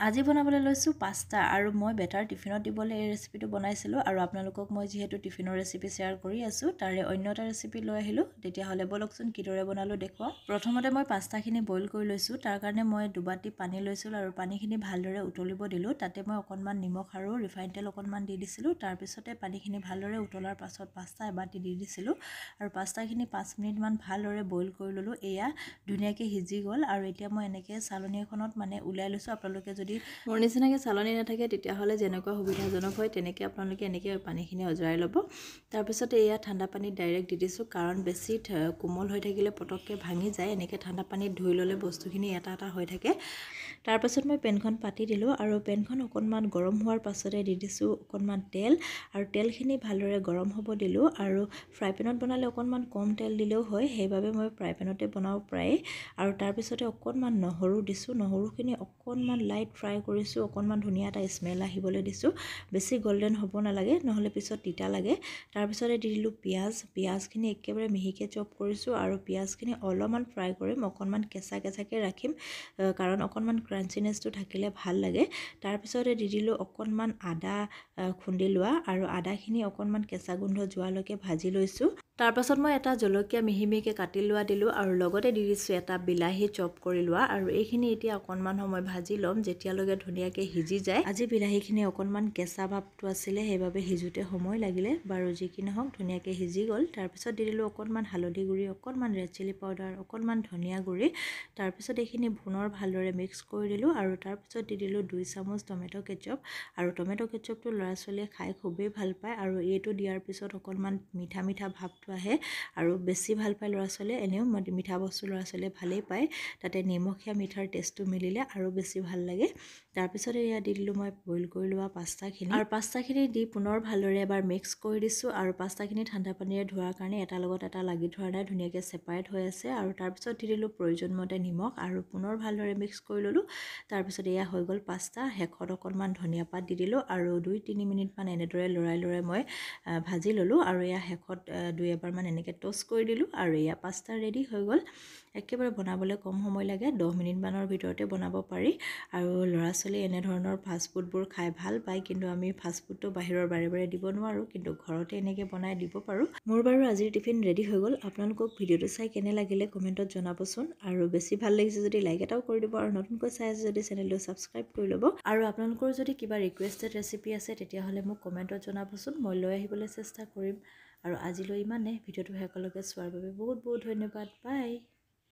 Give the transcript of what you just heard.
আজি বনাবলৈ লৈছোঁ পাস্তা আৰু মই বেটাৰ টিফিনত দিবলৈ এই ৰেচিপিটো বনাইছিলোঁ আৰু আপোনালোকক মই যিহেতু টিফিনৰ ৰেচিপি শ্বেয়াৰ কৰি আছোঁ তাৰে অন্য এটা ৰেচিপি লৈ আহিলোঁ। তেতিয়াহ'লে ব'লকচোন কিদৰে বনালোঁ দেখুৱাওঁ। প্ৰথমতে মই পাস্তাখিনি বইল কৰি লৈছোঁ। তাৰ কাৰণে মই দুবাটি পানী লৈছিলোঁ আৰু পানীখিনি ভালদৰে উতলিব দিলোঁ। তাতে মই অকণমান নিমখ আৰু ৰিফাইন তেল অকণমান দি দিছিলোঁ। তাৰপিছতে পানীখিনি ভালদৰে উতলাৰ পাছত পাস্তা এবাটি দি দিছিলোঁ আৰু পাস্তাখিনি 5 মিনিটমান ভালদৰে বইল কৰি ল'লোঁ। এয়া ধুনীয়াকৈ সিজি গ'ল আৰু এতিয়া মই এনেকৈ চালনী এখনত মানে উলিয়াই লৈছোঁ। আপোনালোকে যদি মোৰ নিচিনাকৈ চালনী নাথাকে তেতিয়াহ'লে যেনেকুৱা সুবিধাজনক হয় তেনেকৈ আপোনালোকে এনেকৈ পানীখিনি অজৰাই ল'ব। তাৰপিছত এয়া ঠাণ্ডা পানীত ডাইৰেক্ট দি দিছোঁ, কাৰণ বেছি কোমল হৈ থাকিলে পটককৈ ভাঙি যায়। এনেকৈ ঠাণ্ডা পানীত ধুই ল'লে বস্তুখিনি এটা এটা হৈ থাকে। তাৰপাছত মই পেনখন পাতি দিলোঁ আৰু পেনখন অকণমান গৰম হোৱাৰ পাছতে দি দিছোঁ অকণমান তেল আৰু তেলখিনি ভালদৰে গৰম হ'ব দিলোঁ। আৰু ফ্ৰাই পেনত বনালে অকণমান কম তেল দিলেও হয়, সেইবাবে মই ফ্ৰাই পেনতে বনাওঁ প্ৰায়ে। আৰু তাৰপিছতে অকণমান নহৰু দিছোঁ। নহৰুখিনি অকণমান লাইট ফ্ৰাই কৰিছোঁ, অকণমান ধুনীয়া এটা স্মেল আহিবলৈ দিছোঁ। বেছি গল্ডেন হ'ব নালাগে, নহ'লে পিছত তিতা লাগে। তাৰপিছতে দি দিলোঁ পিঁয়াজ। পিঁয়াজখিনি একেবাৰে মিহিকৈ চপ কৰিছোঁ আৰু পিঁয়াজখিনি অলপমান ফ্ৰাই কৰিম, অকণমান কেঁচা কেঁচাকৈ ৰাখিম, কাৰণ অকণমান ক্ৰাঞ্চিনেছটো থাকিলে ভাল লাগে। তাৰপিছতে দি দিলোঁ অকণমান আদা খুন্দি লোৱা আৰু আদাখিনি অকণমান কেঁচা গোন্ধ যোৱালৈকে ভাজি লৈছোঁ। তাৰপাছত মই এটা জলকীয়া মিহি মিহিকৈ কাটি লোৱা দিলোঁ আৰু লগতে দি দিছোঁ এটা বিলাহী চপ কৰি লোৱা আৰু এইখিনি এতিয়া অকণমান সময় ভাজি ল'ম যেতিয়ালৈকে ধুনীয়াকৈ সিজি যায়। আজি বিলাহীখিনি অকণমান কেঁচা ভাৱটো আছিলে, সেইবাবে সিজোতে সময় লাগিলে। বাৰু যি কি নহওক ধুনীয়াকৈ সিজি গ'ল। তাৰপিছত দি দিলোঁ অকণমান হালধি গুড়ি, অকণমান ৰেড চিলি পাউডাৰ, অকণমান ধনিয়া গুড়ি। তাৰপিছত এইখিনি পুনৰ ভালদৰে মিক্স কৰি দিলোঁ আৰু তাৰপিছত দি দিলোঁ 2 চামুচ টমেট' কেটচপ। আৰু টমেট' কেটচপটো ল'ৰা ছোৱালীয়ে খাই খুবেই ভাল পায় আৰু এইটো দিয়াৰ পিছত অকণমান মিঠা মিঠা ভাৱটো আহে আৰু বেছি ভাল পায় ল'ৰা ছোৱালীয়ে। এনেও মিঠা বস্তু ল'ৰা ছোৱালীয়ে ভালেই পায়, তাতে নিমখীয়া মিঠাৰ টেষ্টটো মিলিলে আৰু বেছি ভাল লাগে। তাৰপিছত এয়া দি দিলোঁ মই বইল কৰি লোৱা পাস্তাখিনি আৰু পাস্তাখিনি দি পুনৰ ভালদৰে এবাৰ মিক্স কৰি দিছোঁ। আৰু পাস্তাখিনি ঠাণ্ডা পানীৰে ধোৱাৰ কাৰণে এটাৰ লগত এটা লাগি ধৰা নাই, ধুনীয়াকৈ ছেপাৰেট হৈ আছে। আৰু তাৰপিছত দি দিলোঁ প্ৰয়োজনমতে নিমখ আৰু পুনৰ ভালদৰে মিক্স কৰি ল'লোঁ। তাৰপিছত এয়া হৈ গ'ল পাস্তা। শেষত অকণমান ধনিয়া পাত দি দিলোঁ আৰু 2-3 মিনিটমান এনেদৰে লৰাই লৰাই মই ভাজি ল'লোঁ আৰু এয়া শেষত 2 এবাৰমান এনেকৈ ট'ষ্ট কৰি দিলোঁ আৰু এয়া পাস্তা ৰেডি হৈ গ'ল। একেবাৰে বনাবলৈ কম সময় লাগে, 10 মিনিটমানৰ ভিতৰতে বনাব পাৰি। আৰু ল'ৰা ছোৱালীয়ে এনেধৰণৰ ফাষ্টফুডবোৰ খাই ভাল পায়, কিন্তু আমি ফাষ্টফুডটো বাহিৰৰ বাৰে বাৰে দিব নোৱাৰোঁ, কিন্তু ঘৰতে এনেকৈ বনাই দিব পাৰোঁ। মোৰ বাৰু আজিৰ টিফিন ৰেডি হৈ গ'ল। আপোনালোকক ভিডিঅ'টো চাই কেনে লাগিলে কমেণ্টত জনাবচোন আৰু বেছি ভাল লাগিছে যদি লাইক এটাও কৰি দিব আৰু নতুনকৈ চাই আছে যদি চেনেলটো ছাবস্ক্ৰাইব কৰি ল'ব। আৰু আপোনালোকৰ যদি কিবা ৰিকুৱেষ্টেড ৰেচিপি আছে তেতিয়াহ'লে মোক কমেণ্টত জনাবচোন, মই লৈ আহিবলৈ চেষ্টা কৰিম। আৰু আজিলৈ ইমানে। ভিডিঅ'টো শেষলৈকে চোৱাৰ বাবে বহুত বহুত ধন্যবাদ। বাই।